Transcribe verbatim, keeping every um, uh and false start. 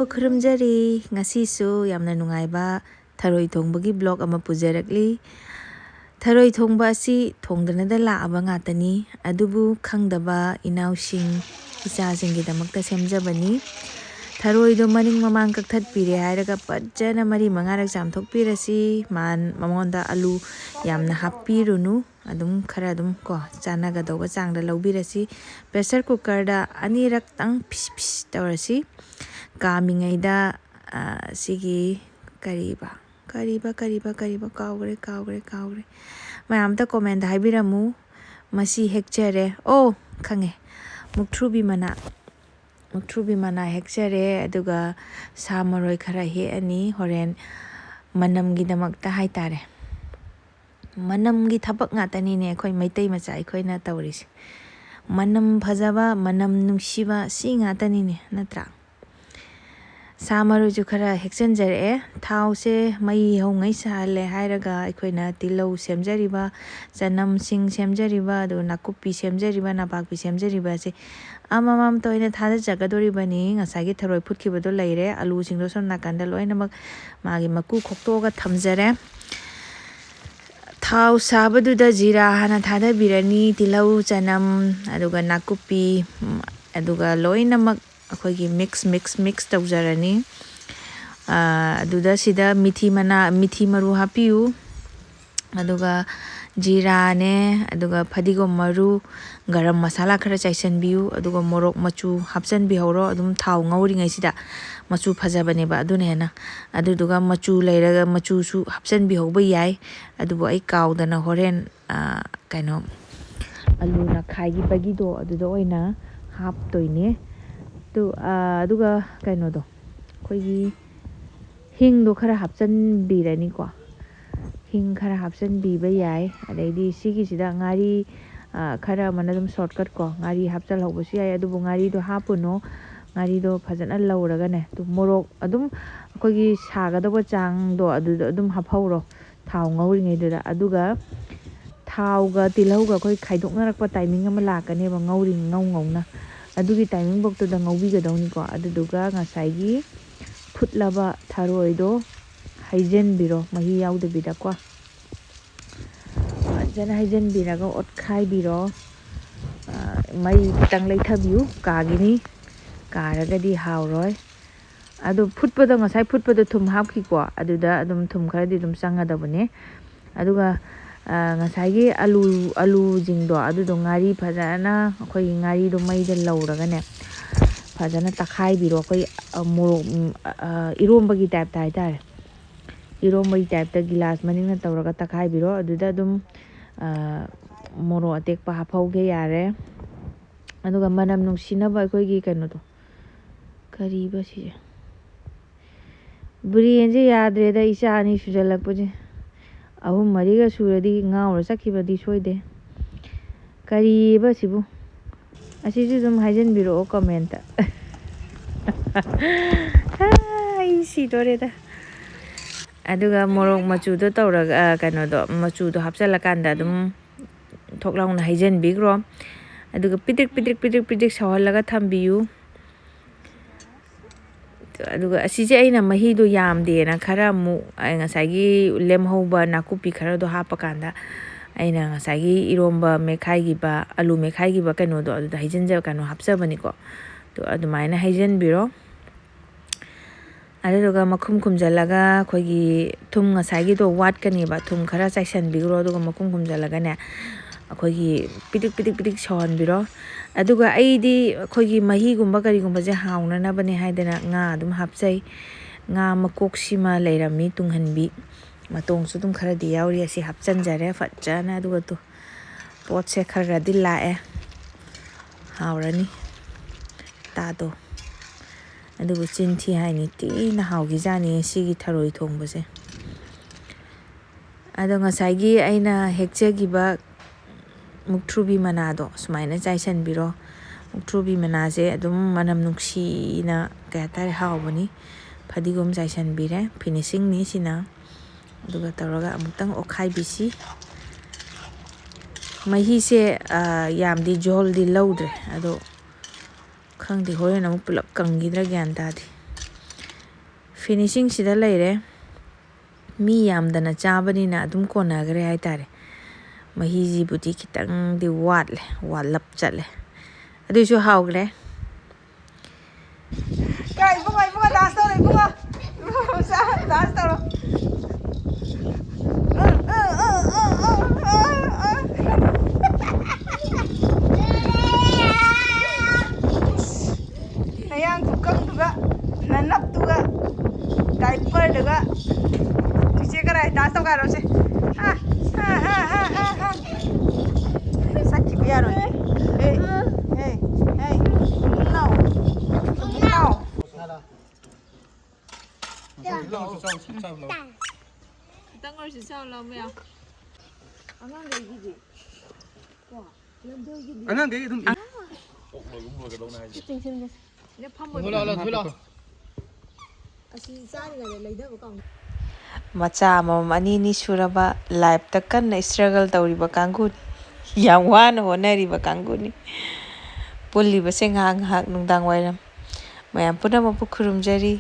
ꯄꯨꯈ꯭ꯔꯨꯝꯖꯔꯤ꯫ ꯉꯁꯤꯁꯨ ꯌꯥꯝꯅ ꯅꯨꯡꯉꯥꯏꯕ ꯊꯔꯣꯏ ꯊꯣꯡꯕꯒꯤ vlog ꯑꯃ ꯄꯨꯖꯔꯛꯂꯤ꯫ ꯊꯔꯣꯏ ꯊꯣꯡꯕ ꯑꯁꯤ ꯊꯣꯡꯗꯅꯗ ꯂꯥꯛꯑꯕ ꯉꯥꯛꯇꯅꯤ, ꯑꯗꯨꯕꯨ ꯈꯪꯗꯕ ꯏꯅꯥꯎꯁꯤꯡ, ꯏꯆꯥꯁꯤꯡꯒꯤꯗꯃꯛꯇ ꯁꯦꯝꯖꯕꯅꯤ꯫ ꯊꯔꯣꯏꯗꯣ ꯃꯅꯤꯡ ꯃꯃꯥꯡ ꯀꯛꯊꯠꯄꯤꯔꯦ ꯍꯥꯏꯔꯒ ꯐꯖꯅ ꯃꯔꯤ ꯃꯉꯥꯔꯛ ꯆꯥꯝꯊꯣꯛꯄꯤꯔꯁꯤ꯫ ꯃꯥꯟ-, ꯃꯉꯣꯟꯗ ꯑꯂꯨ ꯌꯥꯝꯅ ꯍꯥꯞꯄꯤꯔꯨꯅꯨ, ꯑꯗꯨꯝ ꯈꯔ ꯑꯗꯨꯝ ꯀꯣ ꯆꯥꯟꯅꯒꯗꯧꯕ ꯆꯥꯡꯗ ꯂꯧꯕꯤꯔꯁꯤ꯫ Pressure cookerꯗ ꯑꯅꯤꯔꯛꯇꯪ ꯐꯤꯁ ꯐꯤꯁ ꯇꯧꯔꯁꯤ꯫ ꯀꯥꯝꯃꯤꯉꯩꯗ, ꯑ, ꯁꯤꯒꯤ ꯀꯔꯤꯕ, ꯀꯔꯤꯕ, ꯀꯔꯤꯕ, ꯀꯔꯤꯕ, ꯀꯥꯎꯒ꯭ꯔꯦ, ꯀꯥꯎꯒ꯭ꯔꯦ, ꯀꯥꯎꯒ꯭ꯔꯦ꯫ ꯃꯌꯥꯝ ꯑꯝꯇ commentꯗ ꯍꯥꯏꯕꯤꯔꯝꯃꯨ꯫ ꯃꯁꯤ ꯍꯦꯛꯆꯔꯦ꯫ ꯑꯣ, ꯈꯪꯉꯦ꯫ ꯃꯨꯛꯊ꯭ꯔꯨꯕꯤ ꯃꯅꯥ꯫ ꯃꯨꯛꯊ꯭ꯔꯨꯕꯤ ꯃꯅꯥ ꯍꯦꯛꯆꯔꯦ, ꯑꯗꯨꯒ ꯁꯥ ꯃꯔꯣꯏ ꯈꯔ ꯍꯦꯛꯑꯅꯤ ꯍꯣꯔꯦꯟ ꯃꯅꯝꯒꯤꯗꯃꯛꯇ ꯍꯥꯏꯇꯥꯔꯦ꯫ ꯃꯅꯝꯒꯤ ꯊꯕꯛ ꯉꯥꯛꯇꯅꯤꯅꯦ ꯑꯩꯈꯣꯏ ꯃꯩꯇꯩ ꯃꯆꯥ ꯑꯩꯈꯣꯏꯅ ꯇꯧꯔꯤꯁꯦ꯫ ꯃꯅꯝ ꯐꯖꯕ, ꯃꯅꯝ ꯅꯨꯡꯁꯤꯕ ꯁꯤ ꯉꯥꯛꯇꯅꯤꯅꯦ, ꯅꯠꯇ꯭ꯔꯥ? ꯁꯥ ꯃꯔꯣꯏꯁꯨ ꯈꯔ ꯍꯦꯛꯆꯟꯖꯔꯛꯑꯦ꯫ ꯊꯥꯎꯁꯦ ꯃꯩ ꯍꯧꯉꯩ ꯁꯥꯍꯜꯂꯦ ꯍꯥꯏꯔꯒ ꯑꯩꯈꯣꯏꯅ ꯇꯤꯜꯍꯧ ꯁꯦꯝꯖꯔꯤꯕ, ꯆꯅꯝꯁꯤꯡ ꯁꯦꯝꯖꯔꯤꯕ, ꯑꯗꯨꯒ ꯅꯥꯀꯨꯞꯄꯤ ꯁꯦꯝꯖꯔꯤꯕ, ꯅꯄꯥꯛꯄꯤ ꯁꯦꯝꯖꯔꯤꯕ ꯑꯁꯦ ꯑꯃꯃꯝꯇ ꯑꯣꯏꯅ ꯊꯥꯗꯖꯒꯗꯧꯔꯤꯕꯅꯤ꯫ ꯉꯁꯥꯏꯒꯤ ꯊꯔꯣꯏ ꯐꯨꯠꯈꯤꯕꯗꯣ ꯂꯩꯔꯦ꯫ ꯑꯂꯨꯁꯤꯡꯗꯣ ꯁꯣꯝ ꯅꯥꯀꯟꯗ ꯂꯣꯏꯅꯃꯛ ꯃꯥꯒꯤ ꯃꯀꯨ ꯈꯣꯛꯇꯣꯛꯑꯒ ꯊꯝꯖꯔꯦ꯫ ꯊꯥꯎ ꯁꯥꯕꯗꯨꯗ ꯖꯤꯔꯥ ꯍꯥꯟꯅ ꯊꯥꯗꯕꯤꯔꯅꯤ, ꯇꯤꯜꯍꯧ, ꯆꯅꯝ, ꯑꯗꯨꯒ ꯅꯥꯀꯨꯞꯄꯤ, ꯎꯝ, ꯑꯗꯨꯒ ꯂꯣꯏꯅꯃꯛ ꯑꯩꯈꯣꯏꯒꯤ mix, mix, mix ꯇꯧꯖꯔꯅꯤ꯫ ꯑꯥ, ꯑꯗꯨꯗ ꯁꯤꯗ ꯃꯤꯊꯤ ꯃꯅꯥ, ꯃꯤꯊꯤ ꯃꯔꯨ ꯍꯥꯞꯄꯤꯌꯨ꯫ ꯑꯗꯨꯒ ꯖꯤꯔꯥꯅꯦ, ꯑꯗꯨꯒ ꯐꯗꯤꯒꯣꯝ ꯃꯔꯨ, ꯒꯔꯝ ꯃꯁꯥꯂꯥ ꯈꯔ ꯆꯥꯏꯁꯤꯟꯕꯤꯌꯨ꯫ ꯑꯗꯨꯒ ꯃꯣꯔꯣꯛ ꯃꯆꯨ ꯍꯥꯞꯆꯤꯟꯕꯤꯍꯧꯔꯣ꯫ ꯑꯗꯨꯝ ꯊꯥꯎ ꯉꯧꯔꯤꯉꯩꯁꯤꯗ ꯃꯆꯨ ꯐꯖꯕꯅꯦꯕ, ꯑꯗꯨꯅ ꯍꯦꯟꯅ꯫ ꯑꯗꯨꯗꯨꯒ ꯃꯆꯨ ꯂꯩꯔꯒ ꯃꯆꯨꯁꯨ ꯍꯥꯞꯆꯤꯟꯕꯤꯍꯧꯕ ꯌꯥꯏ꯫ ꯑꯗꯨꯕꯨ ꯑꯩ ꯀꯥꯎꯗꯅ ꯍꯣꯔꯦꯟ, ꯑ, ꯀꯩꯅꯣ, ꯑꯂꯨ ꯅꯈꯥꯏꯈꯤꯕꯒꯤꯗꯣ ꯑꯗꯨꯗ ꯑꯣꯏꯅ ꯍꯥꯞꯇꯣꯏꯅꯦ꯫ ꯑꯗꯨ, ꯑ, ꯑꯗꯨꯒ ꯀꯩꯅꯣꯗꯣ, ꯑꯩꯈꯣꯏꯒꯤ ꯍꯤꯡꯗꯣ ꯈꯔ ꯍꯥꯞꯆꯤꯟꯕꯤꯔꯅꯤꯀꯣ꯫ ꯍꯤꯡ ꯈꯔ ꯍꯥꯞꯆꯤꯟꯕꯤꯕ ꯌꯥꯏ꯫ ꯑꯗꯩꯗꯤ ꯁꯤꯒꯤꯁꯤꯗ ꯉꯥꯔꯤ, ꯑ, ꯈꯔ ꯑꯃꯅ ꯑꯗꯨꯝ shortcut ꯀꯣ, ꯉꯥꯔꯤ ꯍꯥꯞꯆꯤꯜꯍꯧꯕꯁꯨ ꯌꯥꯏ, ꯑꯗꯨꯕꯨ ꯉꯥꯔꯤꯗꯣ ꯍꯥꯞꯄꯨꯅꯣ꯫ ꯉꯥꯔꯤꯗꯣ ꯐꯖꯅ ꯂꯧꯔꯒꯅꯦ, ꯑꯗꯨ ꯃꯣꯔꯣꯛ ꯑꯗꯨꯝ ꯑꯩꯈꯣꯏꯒꯤ ꯁꯥꯒꯗꯧꯕ ꯆꯥꯡꯗꯣ ꯑꯗꯨꯗ ꯑꯗꯨꯝ ꯍꯥꯞꯍꯧꯔꯣ꯫ ꯊꯥꯎ ꯉꯧꯔꯤꯉꯩꯗꯨꯗ꯫ ꯑꯗꯨꯒ ꯊꯥꯎꯒ ꯇꯤꯜꯍꯧꯒ ꯑꯩꯈꯣꯏ ꯈꯥꯏꯗꯣꯛꯅꯔꯛꯄ timing ꯑꯃ ꯂꯥꯛꯀꯅꯦꯕ, ꯉꯧꯔꯤ, ꯉꯧ ꯉꯧꯅ꯫ ꯑꯗꯨꯒꯤ ꯇꯥꯏꯃꯤꯡ ꯐꯥꯎꯇꯨꯗ ꯉꯧꯕꯤꯒꯗꯧꯅꯤꯀꯣ꯫ ꯑꯗꯨꯗꯨꯒ ꯉꯁꯥꯏꯒꯤ ꯐꯨꯠꯂꯕ ꯊꯔꯣꯏꯗꯣ ꯍꯩꯖꯤꯟꯕꯤꯔꯣ, ꯃꯍꯤ ꯌꯥꯎꯗꯕꯤꯗꯀꯣ꯫ ꯐꯖꯅ ꯍꯩꯖꯤꯟꯕꯤꯔꯒ ꯑꯣꯠꯈꯥꯏꯕꯤꯔꯣ꯫ ꯃꯩ ꯈꯤꯇꯪ ꯂꯩꯊꯕꯤꯌꯨ, ꯀꯥꯒꯤꯅꯤ꯫ ꯀꯥꯔꯒꯗꯤ ꯍꯥꯎꯔꯣꯏ꯫ ꯑꯗꯣ ꯐꯨꯠꯄꯗꯣ, ꯉꯁꯥꯏ ꯐꯨꯠꯄꯗꯣ ꯊꯨꯝ ꯍꯥꯞꯈꯤꯀꯣ, ꯑꯗꯨꯗ ꯑꯗꯨꯝ ꯊꯨꯝ ꯈꯔꯗꯤ ꯑꯗꯨꯝ ꯆꯪꯒꯗꯕꯅꯦ꯫ ꯑꯗꯨꯒ ꯉꯁꯥꯏꯒꯤ ꯑꯂꯨ, ꯑꯂꯨꯁꯤꯡꯗꯣ ꯑꯗꯨꯗꯣ ꯉꯥꯔꯤ ꯐꯖꯅ, ꯑꯩꯈꯣꯏꯒꯤ ꯉꯥꯔꯤꯗꯣ ꯃꯩꯗ ꯂꯧꯔꯒꯅꯦ, ꯐꯖꯅ ꯇꯛꯈꯥꯏꯕꯤꯔꯣ꯫ ꯑꯩꯈꯣꯏ ꯃꯣꯔꯣꯛ, ꯏꯔꯣꯝꯕꯒꯤ ꯇꯥꯏꯞꯇ ꯍꯥꯏꯇꯥꯔꯦ꯫ ꯏꯔꯣꯝꯕꯒꯤ ꯇꯥꯏꯞꯇ ꯒꯤꯂꯥꯁ ꯃꯅꯤꯡꯅ ꯇꯧꯔꯒ ꯇꯛꯈꯥꯏꯕꯤꯔꯣ꯫ ꯑꯗꯨꯗ ꯑꯗꯨꯝ ꯃꯣꯔꯣꯛ ꯑꯇꯦꯛꯄ ꯍꯥꯞꯍꯧꯒꯦ ꯌꯥꯔꯦ꯫ ꯑꯗꯨꯒ ꯃꯅꯝ ꯅꯨꯡꯁꯤꯅꯕ ꯑꯩꯈꯣꯏꯒꯤ ꯀꯩꯅꯣꯗꯣ, ꯀꯔꯤꯕ ꯁꯤꯁꯦ, ꯕ꯭ꯔꯦꯟꯁꯦ ꯌꯥꯗ꯭ꯔꯦꯗ, ꯏꯆꯥ ꯑꯅꯤ ꯁꯨꯖꯜꯂꯛꯄꯁꯦ꯫ ꯑꯍꯨꯝ ꯃꯔꯤꯒ ꯁꯨꯔꯗꯤ ꯉꯥꯎꯔ ꯆꯠꯈꯤꯕꯗꯤ ꯁꯣꯏꯗꯦ꯫ ꯀꯔꯤꯕ ꯁꯤꯕꯨ? ꯑꯁꯤꯁꯨ ꯑꯗꯨꯝ ꯍꯥꯏꯖꯤꯟꯕꯤꯔꯛꯑꯣ ꯀꯃꯦꯟꯇ꯫ ꯑꯩ ꯁꯤꯗꯣꯔꯦꯗ꯫ ꯑꯗꯨꯒ ꯃꯣꯔꯣꯛ ꯃꯆꯨꯗꯣ ꯇꯧꯔꯒ, ꯀꯩꯅꯣꯗꯣ, ꯃꯆꯨꯗꯣ ꯍꯥꯞꯆꯤꯜꯂꯀꯥꯟꯗ ꯑꯗꯨꯝ ꯊꯣꯛ ꯂꯥꯎꯅ ꯍꯩꯖꯤꯟꯕꯤꯈ꯭ꯔꯣ꯫ ꯑꯗꯨꯒ ꯄꯤꯗ꯭ꯔꯤꯛ ꯄꯤꯗ꯭ꯔꯤꯛ ꯄꯤꯗ꯭ꯔꯤꯛ ꯄꯤꯗ꯭ꯔꯤꯛ ꯁꯧꯍꯜꯂꯒ ꯊꯝꯕꯤꯌꯨ꯫ ꯑꯗꯨꯒ ꯑꯁꯤꯁꯦ ꯑꯩꯅ ꯃꯍꯤꯗꯣ ꯌꯥꯝꯗꯦꯅ ꯈꯔ ꯑꯃꯨꯛ, ꯑꯩ ꯉꯁꯥꯏꯒꯤ ꯂꯦꯝꯍꯧꯕ ꯅꯥꯀꯨꯞꯄꯤ ꯈꯔꯗꯣ ꯍꯥꯞꯄꯀꯥꯟꯗ, ꯑꯩꯅ ꯉꯁꯥꯏꯒꯤ ꯏꯔꯣꯝꯕ ꯃꯦꯠꯈꯥꯏꯈꯤꯕ, ꯑꯂꯨ ꯃꯦꯠꯈꯥꯏꯈꯤꯕ ꯀꯩꯅꯣꯗꯣ, ꯑꯗꯨꯗ ꯍꯩꯖꯤꯟꯖ-, ꯀꯩꯅꯣ ꯍꯥꯞꯆꯕꯅꯤꯀꯣ꯫ ꯑꯗꯣ ꯑꯗꯨꯃꯥꯏꯅ ꯍꯩꯖꯤꯟꯕꯤꯔꯣ꯫ ꯑꯗꯨꯗꯨꯒ ꯃꯈꯨꯝ ꯈꯨꯝꯖꯤꯜꯂꯒ ꯑꯩꯈꯣꯏꯒꯤ ꯊꯨꯝ ꯉꯁꯥꯏꯒꯤꯗꯣ ꯋꯥꯠꯀꯅꯦꯕ, ꯊꯨꯝ ꯈꯔ ꯆꯥꯏꯁꯤꯟꯕꯤꯈ꯭ꯔꯣ, ꯑꯗꯨꯒ ꯃꯈꯨꯝ ꯈꯨꯝꯖꯤꯜꯂꯒꯅꯦ, ꯑꯩꯈꯣꯏꯒꯤ ꯄꯤꯗꯤꯛ ꯄꯤꯗꯤꯛ ꯄꯤꯗꯤꯛ ꯁꯧꯍꯟꯕꯤꯔꯣ꯫ ꯑꯗꯨꯒ ꯑꯩꯗꯤ ꯑꯩꯈꯣꯏꯒꯤ ꯃꯍꯤꯒꯨꯝꯕ ꯀꯔꯤꯒꯨꯝꯕꯁꯦ ꯍꯥꯎꯅꯅꯕꯅꯦ ꯍꯥꯏꯗꯅ ꯉꯥ ꯑꯗꯨꯝ ꯍꯥꯞꯆꯩ꯫ ꯉꯥ ꯃꯀꯣꯛꯁꯤꯃ ꯂꯩꯔꯝꯃꯤ ꯇꯨꯡꯍꯟꯕꯤ, ꯃꯇꯣꯡꯁꯨ ꯑꯗꯨꯝ ꯈꯔꯗꯤ ꯌꯥꯎꯔꯤ, ꯑꯁꯤ ꯍꯥꯞꯆꯤꯟꯖꯔꯦ ꯐꯖꯅ꯫ ꯑꯗꯨꯒ ꯇꯨ ꯄꯣꯠꯁꯦ ꯈꯔ ꯈꯔꯗꯤ ꯂꯥꯛꯑꯦ, ꯍꯥꯎꯔꯅꯤ ꯇꯥꯗꯣ꯫ ꯑꯗꯨꯕꯨ ꯆꯤꯟ ꯊꯤ ꯍꯥꯏꯅꯤ, ꯊꯤꯅ ꯍꯥꯎꯈꯤꯖꯥꯠꯅꯤ ꯁꯤꯒꯤ ꯊꯔꯣꯏ ꯊꯣꯡꯕꯁꯦ꯫ ꯑꯗꯣ ꯉꯁꯥꯏꯒꯤ ꯑꯩꯅ ꯍꯦꯛꯆꯈꯤꯕ ꯃꯨꯛꯊ꯭ꯔꯨꯕꯤ ꯃꯅꯥꯗꯣ ꯁꯨꯃꯥꯏꯅ ꯆꯥꯏꯁꯤꯟꯕꯤꯔꯣ꯫ ꯃꯨꯛꯊ꯭ꯔꯨꯕꯤ ꯃꯅꯥꯁꯦ ꯑꯗꯨꯝ ꯃꯅꯝ ꯅꯨꯡꯁꯤꯅ, ꯀꯩ ꯍꯥꯏꯇꯥꯔꯦ, ꯍꯥꯎꯕꯅꯤ꯫ ꯐꯗꯤꯒꯣꯝ ꯆꯥꯏꯁꯤꯟꯕꯤꯔꯦ, ꯐꯤꯅꯤꯁꯤꯡꯅꯤ ꯁꯤꯅ꯫ ꯑꯗꯨꯒ ꯇꯧꯔꯒ ꯑꯃꯨꯛꯇꯪ ꯑꯣꯠꯈꯥꯏꯕꯤꯁꯤ꯫ ꯃꯍꯤꯁꯦ, ꯑ, ꯌꯥꯝꯗꯤ ꯖꯣꯜꯗꯤ ꯂꯧꯗ꯭ꯔꯦ, ꯑꯗꯣ ꯈꯪꯗꯦ, ꯍꯣꯔꯦꯟ ꯑꯃꯨꯛ ꯄꯨꯂꯞ ꯀꯪꯈꯤꯗ꯭ꯔꯥ ꯒ꯭ꯌꯥꯟ ꯇꯥꯗꯦ꯫ ꯐꯤꯅꯤꯁꯤꯡꯁꯤꯗ ꯂꯩꯔꯦ꯫ ꯃꯤ ꯌꯥꯝꯗꯅ ꯆꯥꯕꯅꯤꯅ ꯑꯗꯨꯝ ꯀꯣꯟꯅꯈ꯭ꯔꯦ ꯍꯥꯏꯇꯥꯔꯦ꯫ ꯃꯍꯤꯁꯤꯕꯨꯗꯤ ꯈꯤꯇꯪꯗꯤ ꯋꯥꯠꯂꯦ, ꯋꯥꯠꯂꯞ ꯆꯠꯂꯦ, ꯑꯗꯨꯏꯁꯨ ꯍꯥꯎꯈ꯭ꯔꯦ꯫ ꯀꯥꯏ ꯏꯕꯨꯡꯉꯣ, ꯏꯕꯨꯡꯉꯣ, dance ꯇꯧꯔꯣ, ꯏꯕꯨꯡꯉꯣ꯫ ꯏꯕꯨꯡꯉꯣ ꯃꯆꯥ, dance ꯇꯧꯔꯣ꯫ ꯅꯌꯥꯡ ꯈꯨꯀꯪꯗꯨꯒ, ꯅꯅꯞꯇꯨꯒ, diaperꯗꯨꯒ꯫ ꯆꯤꯆꯦ ꯀꯔꯥꯏ dance ꯇꯧꯒꯥꯏꯔꯣꯁꯦ? ꯑꯥ, ꯑꯥ, ꯑꯥ, ꯑꯥ, ꯑꯥ, ꯑꯥ꯫ ꯆꯠꯈꯤꯕ ꯌꯥꯔꯣꯏ꯫ ꯑꯦ, ꯑꯦ, ꯑꯦ, ꯏꯕꯨꯡꯅꯥꯎ, ꯏꯕꯨꯡꯅꯥꯎ꯫ ꯈꯤꯇꯪ ꯑꯣꯏꯔꯁꯨ ꯆꯥꯎ ꯂꯥꯎ ꯃꯌꯥꯝ꯫ ꯑꯉꯥꯡꯈꯩꯒꯤꯗꯤ ꯀꯣ, ꯂꯝꯗꯣꯏꯒꯤꯗꯤ꯫ ꯑꯉꯥꯡꯈꯩ ꯑꯗꯨꯝ ꯁꯤ ꯆꯤꯡꯁꯤꯟꯒꯦ꯫ ꯁꯤꯗ ꯐꯝꯃꯣ꯫ ꯊꯣꯏ ꯂꯥꯎ, ꯊꯣꯏ ꯂꯥꯎ꯫ ꯑꯁꯤ ꯆꯥꯔꯤꯉꯩꯗ ꯂꯩꯊꯕ ꯀꯥꯎꯅꯤ꯫ ꯃꯆꯥ ꯑꯃꯃꯝ ꯑꯅꯤ ꯑꯅꯤ ꯁꯨꯔꯕ, lifeꯇ ꯀꯟꯅ struggle ꯇꯧꯔꯤꯕ ꯀꯥꯡꯕꯨꯅꯤ꯫ ꯌꯥꯝ ꯋꯥꯅ ꯍꯣꯠꯅꯔꯤꯕ ꯀꯥꯡꯕꯨꯅꯤ꯫ ꯄꯨꯜꯂꯤꯕꯁꯦ ꯉꯥꯏꯍꯥꯛ ꯉꯥꯏꯍꯥꯛ ꯅꯨꯡꯗꯥꯡ ꯋꯥꯏꯔꯝ꯫ ꯃꯌꯥꯝ ꯄꯨꯝꯅꯃꯛꯄꯨ ꯈꯨꯔꯨꯝꯖꯔꯤ꯫